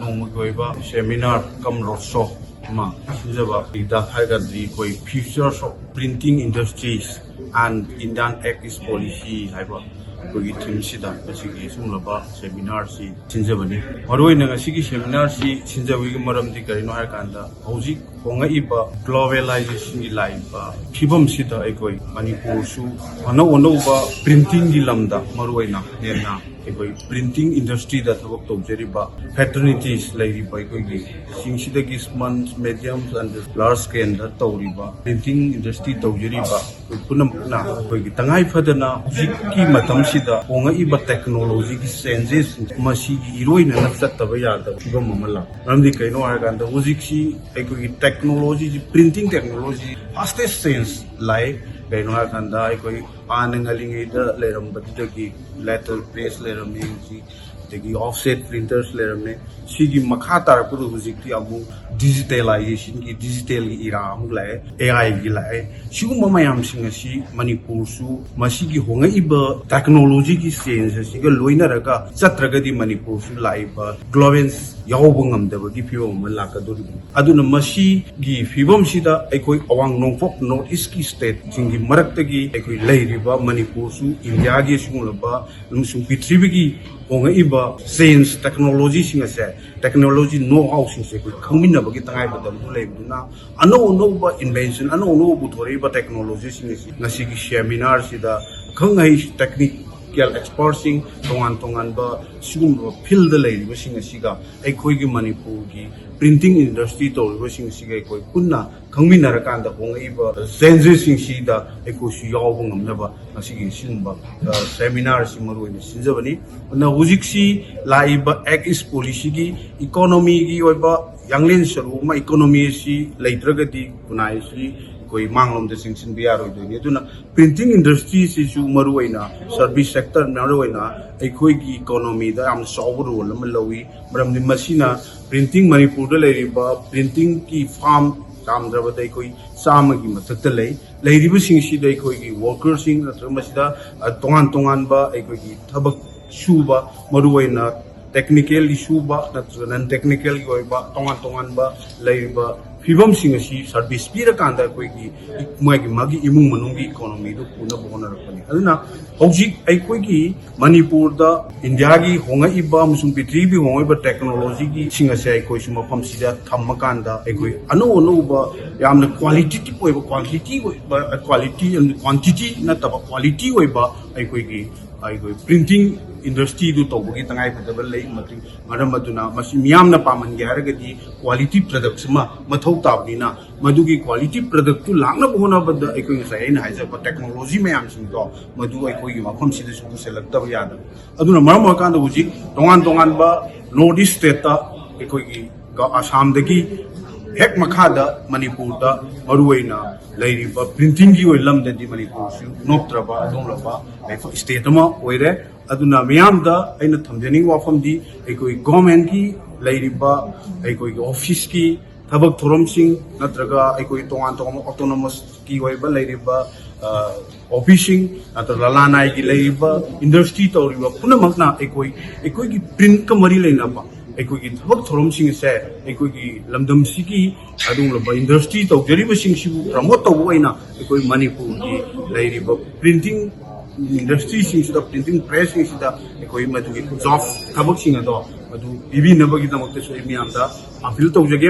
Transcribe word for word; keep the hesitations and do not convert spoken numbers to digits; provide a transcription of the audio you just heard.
ꯅꯣꯡꯃꯒꯤ ꯑꯣꯏꯕ seminar cum road show ꯑꯃ ꯁꯤꯟꯖꯕ꯫ ꯍꯤꯗꯥꯛ ꯍꯥꯏꯔꯒꯗꯤ ꯑꯩꯈꯣꯏ Futures of Printing Industries and Indian Act East Policy ꯍꯥꯏꯕ ꯑꯩꯈꯣꯏꯒꯤ ꯊꯤꯝꯁꯤꯗ ꯉꯁꯤꯒꯤ ꯁꯤꯒꯨꯝꯂꯕ seminarꯁꯤ ꯁꯤꯟꯖꯕꯅꯤ꯫ ꯃꯔꯨꯑꯣꯏꯅ ꯉꯁꯤꯒꯤ seminarꯁꯤ ꯁꯤꯟꯖꯕꯒꯤ ꯃꯔꯝꯗꯤ ꯀꯔꯤꯅꯣ ꯍꯥꯏꯔꯀꯥꯟꯗ, ꯍꯧꯖꯤꯛ ꯍꯣꯡꯉꯛꯏꯕ globalizationꯒꯤ ꯂꯥꯛꯏꯕ ꯐꯤꯕꯝꯁꯤꯗ ꯑꯩꯈꯣꯏ ꯃꯅꯤꯄꯨꯔꯁꯨ ꯑꯅꯧ ꯑꯅꯧꯕ printingꯒꯤ ꯂꯝꯗ ꯃꯔꯨꯑꯣꯏꯅ ꯍꯦꯟꯅ ꯑꯩꯈꯣꯏ printing industryꯗ ꯊꯕꯛ ꯇꯧꯖꯔꯤꯕ fraternities ꯂꯩꯔꯤꯕ ꯑꯩꯈꯣꯏꯒꯤ ꯁꯤꯡꯁꯤꯗꯒꯤ small, medium and large scaleꯗ ꯇꯧꯔꯤꯕ printing industry ꯇꯧꯖꯔꯤꯕ ꯑꯩꯈꯣꯏ ꯄꯨꯝꯅꯃꯛꯅ ꯑꯩꯈꯣꯏꯒꯤ ꯇꯉꯥꯏ ꯐꯗꯅ ꯍꯧꯖꯤꯛꯀꯤ ꯃꯇꯝꯁꯤꯗ ꯍꯣꯡꯉꯛꯏꯕ technologyꯒꯤ changes ꯃꯁꯤꯒꯤ ꯏꯔꯣꯏꯅꯅ ꯆꯠꯇꯕ ꯌꯥꯗꯕ ꯐꯤꯕꯝ ꯑꯃ ꯂꯥꯛ꯫ ꯃꯔꯝꯗꯤ ꯀꯩꯅꯣ ꯍꯥꯏꯔꯀꯥꯟꯗ ꯍꯧꯖꯤꯛꯁꯤ ꯑꯩꯈꯣꯏꯒꯤ technologyꯁꯤ, printing technology fastest change ꯂꯥꯛꯑꯦ꯫ ꯀꯩꯅꯣ ꯍꯥꯏꯔꯀꯥꯟꯗ ꯑꯩꯈꯣꯏ ꯍꯥꯟꯅ ꯉꯜꯂꯤꯉꯩꯗ ꯂꯩꯔꯝꯕꯗꯨꯗꯒꯤ letter press ꯂꯩꯔꯝꯃꯤ ꯍꯧꯖꯤꯛ, ꯑꯗꯒꯤ offset printers ꯂꯩꯔꯝꯃꯦ꯫ ꯁꯤꯒꯤ ꯃꯈꯥ ꯇꯥꯔꯛꯄꯗ ꯍꯧꯖꯤꯛꯇꯤ ꯑꯃꯨꯛ digitalizationꯒꯤ, digitalꯒꯤ era ꯑꯃꯨꯛ ꯂꯥꯛꯑꯦ, AIꯒꯤ ꯂꯥꯛꯑꯦ꯫ ꯁꯤꯒꯨꯝꯕ ꯃꯌꯥꯝꯁꯤꯡ ꯑꯁꯤ ꯃꯅꯤꯄꯨꯔꯁꯨ ꯃꯁꯤꯒꯤ ꯍꯣꯡꯉꯛꯏꯕ technologyꯒꯤ change ꯑꯁꯤꯒ ꯂꯣꯏꯅꯔꯒ ꯆꯠꯇ꯭ꯔꯒꯗꯤ ꯃꯅꯤꯄꯨꯔꯁꯨ ꯂꯥꯛꯏꯕ global ꯌꯥꯎꯕ ꯉꯝꯗꯕꯒꯤ ꯐꯤꯕꯝ ꯑꯃ ꯂꯥꯛꯀꯗꯧꯔꯤꯕꯅꯤ꯫ ꯑꯗꯨꯅ ꯃꯁꯤꯒꯤ ꯐꯤꯕꯝꯁꯤꯗ ꯑꯩꯈꯣꯏ ꯑꯋꯥꯡ ꯅꯣꯡꯄꯣꯛ North Eastꯀꯤ stateꯁꯤꯡꯒꯤ ꯃꯔꯛꯇꯒꯤ ꯑꯩꯈꯣꯏ ꯂꯩꯔꯤꯕ ꯃꯅꯤꯄꯨꯔꯁꯨ ꯏꯟꯗꯤꯌꯥꯒꯤ ꯑꯁꯤꯒꯨꯝꯂꯕ ꯑꯃꯁꯨꯡ ꯄ꯭ꯔꯤꯊꯤꯕꯤꯒꯤ ꯍꯣꯡꯉꯛꯏꯕ change technologyꯁꯤꯡ ꯑꯁꯦ, technology know howꯁꯤꯡꯁꯦ ꯑꯩꯈꯣꯏ ꯈꯪꯃꯤꯟꯅꯕꯒꯤ ꯇꯉꯥꯏꯐꯗꯕ ꯑꯃ ꯂꯩꯕꯅꯤꯅ, ꯑꯅꯧ ꯑꯅꯧꯕ invention, ꯑꯅꯧ ꯑꯅꯧꯕ ꯄꯨꯊꯣꯔꯛꯏꯕ technologyꯁꯤꯡ ꯑꯁꯤ ꯉꯁꯤꯒꯤ seminarꯁꯤꯗ ꯑꯈꯪ ꯑꯍꯩ technical expertꯁꯤꯡ, ꯇꯣꯉꯥꯟ ꯇꯣꯉꯥꯟꯕ ꯁꯤꯒꯨꯝꯕ field ꯂꯩꯔꯤꯕꯁꯤꯡ ꯑꯁꯤꯒ ꯑꯩꯈꯣꯏꯒꯤ ꯃꯅꯤꯄꯨꯔꯒꯤ printing industry ꯇꯧꯔꯤꯕꯁꯤꯡ ꯑꯁꯤꯒ ꯑꯩꯈꯣꯏ ꯄꯨꯟꯅ ꯈꯪꯃꯤꯟꯅꯔꯀꯥꯟꯗ ꯍꯣꯡꯂꯛꯏꯕ changesꯁꯤꯡꯁꯤꯗ ꯑꯩꯈꯣꯏꯁꯨ ꯌꯥꯎꯕ ꯉꯝꯅꯕ ꯉꯁꯤꯒꯤ ꯁꯤꯒꯨꯝꯕ, ꯑ, seminarꯁꯤ ꯃꯔꯨꯑꯣꯏꯅ ꯁꯤꯟꯖꯕꯅꯤ꯫ ꯑꯗꯨꯅ ꯍꯧꯖꯤꯛꯁꯤ ꯂꯥꯛꯏꯕ Act East Policyꯒꯤ economyꯒꯤ ꯑꯣꯏꯕ ꯌꯥꯡꯂꯦꯟ ꯁꯔꯨ ꯑꯃ, economy ꯑꯁꯤ ꯂꯩꯇ꯭ꯔꯒꯗꯤ ꯈꯨꯟꯅꯥꯏ ꯑꯁꯤ ꯑꯩꯈꯣꯏ ꯃꯥꯡꯂꯣꯝꯗ ꯆꯪꯁꯤꯟꯕ ꯌꯥꯔꯣꯏꯗꯣꯏꯅꯤ꯫ ꯑꯗꯨꯅ printing industryꯁꯤꯁꯨ ꯃꯔꯨꯑꯣꯏꯅ service sector, ꯃꯔꯨꯑꯣꯏꯅ ꯑꯩꯈꯣꯏꯒꯤ economyꯗ ꯌꯥꯝꯅ ꯆꯥꯎꯕ role ꯑꯃ ꯂꯧꯏ꯫ ꯃꯔꯝꯗꯤ ꯃꯁꯤꯅ printing, ꯃꯅꯤꯄꯨꯔꯗ ꯂꯩꯔꯤꯕ printingꯒꯤ firm ꯌꯥꯝꯗ꯭ꯔꯕꯗ ꯑꯩꯈꯣꯏ ꯆꯥꯝꯃꯒꯤ ꯃꯊꯛꯇ ꯂꯩ꯫ ꯂꯩꯔꯤꯕꯁꯤꯡꯁꯤꯗ ꯑꯩꯈꯣꯏꯒꯤ workerꯁꯤꯡ ꯅꯠꯇ꯭ꯔꯒ ꯃꯁꯤꯗ, ꯑ, ꯇꯣꯉꯥꯟ ꯇꯣꯉꯥꯟꯕ ꯑꯩꯈꯣꯏꯒꯤ ꯊꯕꯛ ꯁꯨꯕ, ꯃꯔꯨꯑꯣꯏꯅ ꯇꯦꯛꯅꯤꯀꯦꯜꯒꯤ ꯁꯨꯕ ꯅꯠꯇ꯭ꯔꯒ ꯅꯟ ꯇꯦꯛꯅꯤꯀꯦꯜꯒꯤ ꯑꯣꯏꯕ ꯇꯣꯉꯥꯟ ꯇꯣꯉꯥꯟꯕ ꯂꯩꯔꯤꯕ ꯐꯤꯕꯝꯁꯤꯡ ꯑꯁꯤ ꯁꯔꯚꯤꯁ ꯄꯤꯔꯀꯥꯟꯗ ꯑꯩꯈꯣꯏꯒꯤ ꯃꯥꯒꯤ ꯃꯥꯒꯤ ꯏꯃꯨꯡ ꯃꯅꯨꯡꯒꯤ ꯏꯀꯣꯅꯣꯃꯤꯗꯨ ꯄꯨꯅꯕ ꯍꯣꯠꯅꯔꯛꯄꯅꯤ꯫ ꯑꯗꯨꯅ ꯍꯧꯖꯤꯛ ꯑꯩꯈꯣꯏꯒꯤ ꯃꯅꯤꯄꯨꯔꯗ ꯏꯟꯗꯤꯌꯥꯒꯤ ꯍꯣꯡꯉꯛꯏꯕ ꯑꯃꯁꯨꯡ ꯄ꯭ꯔꯤꯊꯤꯕꯤꯒꯤ ꯍꯣꯡꯉꯛꯏꯕ ꯇꯦꯛꯅꯣꯂꯣꯖꯤꯒꯤ ꯁꯤꯡ ꯑꯁꯦ ꯑꯩꯈꯣꯏꯁꯨ ꯃꯐꯝꯁꯤꯗ ꯊꯝꯃꯀꯥꯟꯗ ꯑꯩꯈꯣꯏ ꯑꯅꯧ ꯑꯅꯧꯕ ꯌꯥꯝꯅ ꯀ꯭ꯋꯥꯂꯤꯇꯤꯇꯤꯚ ꯑꯣꯏꯕ, ꯀ꯭ꯋꯥꯟꯇꯤꯇꯤ ꯑꯣꯏꯕ, ꯀ꯭ꯋꯥꯂꯤꯇꯤ, ꯀ꯭ꯋꯥꯟꯇꯤꯇꯤ ꯅꯠꯇꯕ ꯀ꯭ꯋꯥꯂꯤꯇꯤ ꯑꯣꯏꯕ ꯑꯩꯈꯣꯏꯒꯤ ꯑꯩꯈꯣꯏ ꯄ꯭ꯔꯤꯟꯇꯤꯡ ꯏꯟꯗꯁꯇ꯭ꯔꯤꯗꯨ ꯇꯧꯕꯒꯤ ꯇꯉꯥꯏꯐꯗꯕ ꯂꯩ꯫ ꯃꯇꯤꯛ ꯃꯔꯝ ꯑꯗꯨꯅ ꯃꯁꯤ ꯃꯤꯌꯥꯝꯅ ꯄꯥꯝꯍꯟꯒꯦ ꯍꯥꯏꯔꯒꯗꯤ ꯀ꯭ꯋꯥꯂꯤꯇꯤ ꯄ꯭ꯔꯗꯛꯁ ꯑꯃ ꯃꯊꯧ ꯇꯥꯕꯅꯤꯅ, ꯃꯗꯨꯒꯤ ꯀ꯭ꯋꯥꯂꯤꯇꯤ ꯄ꯭ꯔꯗꯛꯇꯨ ꯂꯥꯛꯅꯕ ꯍꯣꯠꯅꯕꯗ ꯑꯩꯈꯣꯏ ꯉꯁꯥꯏ ꯑꯩꯅ ꯍꯥꯏꯖꯕ ꯇꯦꯛꯅꯣꯂꯣꯖꯤ ꯃꯌꯥꯝꯁꯤꯡꯗꯣ ꯃꯗꯨ ꯑꯩꯈꯣꯏꯒꯤ ꯃꯐꯝꯁꯤꯗꯁꯨ ꯄꯨꯁꯤꯜꯂꯛꯇꯕ ꯌꯥꯗꯕ꯫ ꯑꯗꯨꯅ ꯃꯔꯝ ꯑꯣꯏꯔꯀꯥꯟꯗ ꯍꯧꯖꯤꯛ ꯇꯣꯉꯥꯟ ꯇꯣꯉꯥꯟꯕ ꯅꯣꯔꯠ ꯏꯁ ꯁ꯭ꯇꯦꯠꯇ ꯑꯩꯈꯣꯏꯒꯤ ꯒ-, ꯑꯁꯥꯝꯗꯒꯤ ꯍꯦꯛ ꯃꯈꯥꯗ ꯃꯅꯤꯄꯨꯔꯗ ꯃꯔꯨꯑꯣꯏꯅ ꯂꯩꯔꯤꯕ ꯄ꯭ꯔꯤꯟꯇꯤꯡꯒꯤ ꯑꯣꯏ ꯂꯝꯗꯗꯤ ꯃꯅꯤꯄꯨꯔꯁꯨ ꯅꯣꯞꯇ꯭ꯔꯕ ꯑꯗꯨꯒꯨꯝꯂꯕ ꯁ꯭ꯇꯦꯠ ꯑꯃ ꯑꯣꯏꯔꯦ꯫ ꯑꯗꯨꯅ ꯃꯤꯌꯥꯝꯗ ꯑꯩꯅ ꯊꯝꯖꯅꯤꯡꯕ ꯋꯥꯐꯝꯗꯤ ꯑꯩꯈꯣꯏ ꯒꯣꯔꯃꯦꯟꯒꯤ ꯂꯩꯔꯤꯕ ꯑꯩꯈꯣꯏꯒꯤ ꯑꯣꯐꯤꯁꯀꯤ ꯊꯕꯛ ꯊꯧꯔꯝꯁꯤꯡ ꯅꯠꯇ꯭ꯔꯒ ꯑꯩꯈꯣꯏ ꯇꯣꯉꯥꯟ ꯇꯣꯉꯥꯟꯕ ꯑꯣꯇꯣꯅꯣꯃꯁꯀꯤ ꯑꯣꯏꯕ ꯂꯩꯔꯤꯕ, ꯑ, ꯑꯣꯐꯤꯁꯁꯤꯡ ꯅꯠꯇ꯭ꯔꯒ ꯂꯅꯥꯏꯒꯤ ꯂꯩꯔꯤꯕ ꯏꯟꯗꯁꯇ꯭ꯔꯤ ꯇꯧꯔꯤꯕ ꯄꯨꯝꯅꯃꯛꯅ ꯑꯩꯈꯣꯏ, ꯑꯩꯈꯣꯏꯒꯤ ꯄ꯭ꯔꯤꯟꯠꯀ ꯃꯔꯤ ꯂꯩꯅꯕ ꯑꯩꯈꯣꯏꯒꯤ ꯊꯕꯛ ꯊꯧꯔꯝꯁꯤꯡ ꯑꯁꯦ ꯑꯩꯈꯣꯏꯒꯤ ꯂꯝꯗꯝꯁꯤꯒꯤ ꯑꯗꯨꯒꯨꯝꯂꯕ ꯏꯟꯗꯁꯇ꯭ꯔꯤ ꯇꯧꯖꯔꯤꯕꯁꯤꯡꯁꯤꯕꯨ ꯄ꯭ꯔꯃꯣꯠ ꯇꯧꯕ ꯑꯣꯏꯅ ꯑꯩꯈꯣꯏ ꯃꯅꯤꯄꯨꯔꯒꯤ ꯂꯩꯔꯤꯕ ꯄ꯭ꯔꯤꯟꯇꯤꯡ ꯏꯟꯗꯁꯇ꯭ꯔꯤꯁꯤꯡꯁꯤꯗ, ꯄ꯭ꯔꯤꯟꯇꯤꯡ ꯄ꯭ꯔꯦꯁꯁꯤꯡꯁꯤꯗ ꯑꯩꯈꯣꯏ ꯃꯗꯨꯒꯤ ꯖꯣꯕ ꯊꯕꯛꯁꯤꯡ ꯑꯗꯣ ꯃꯗꯨ ꯄꯤꯕꯤꯅꯕꯒꯤꯗꯃꯛꯇꯁꯨ ꯑꯩ ꯃꯤꯌꯥꯝꯗ ꯑꯄꯤꯜ ꯇꯧꯖꯒꯦ꯫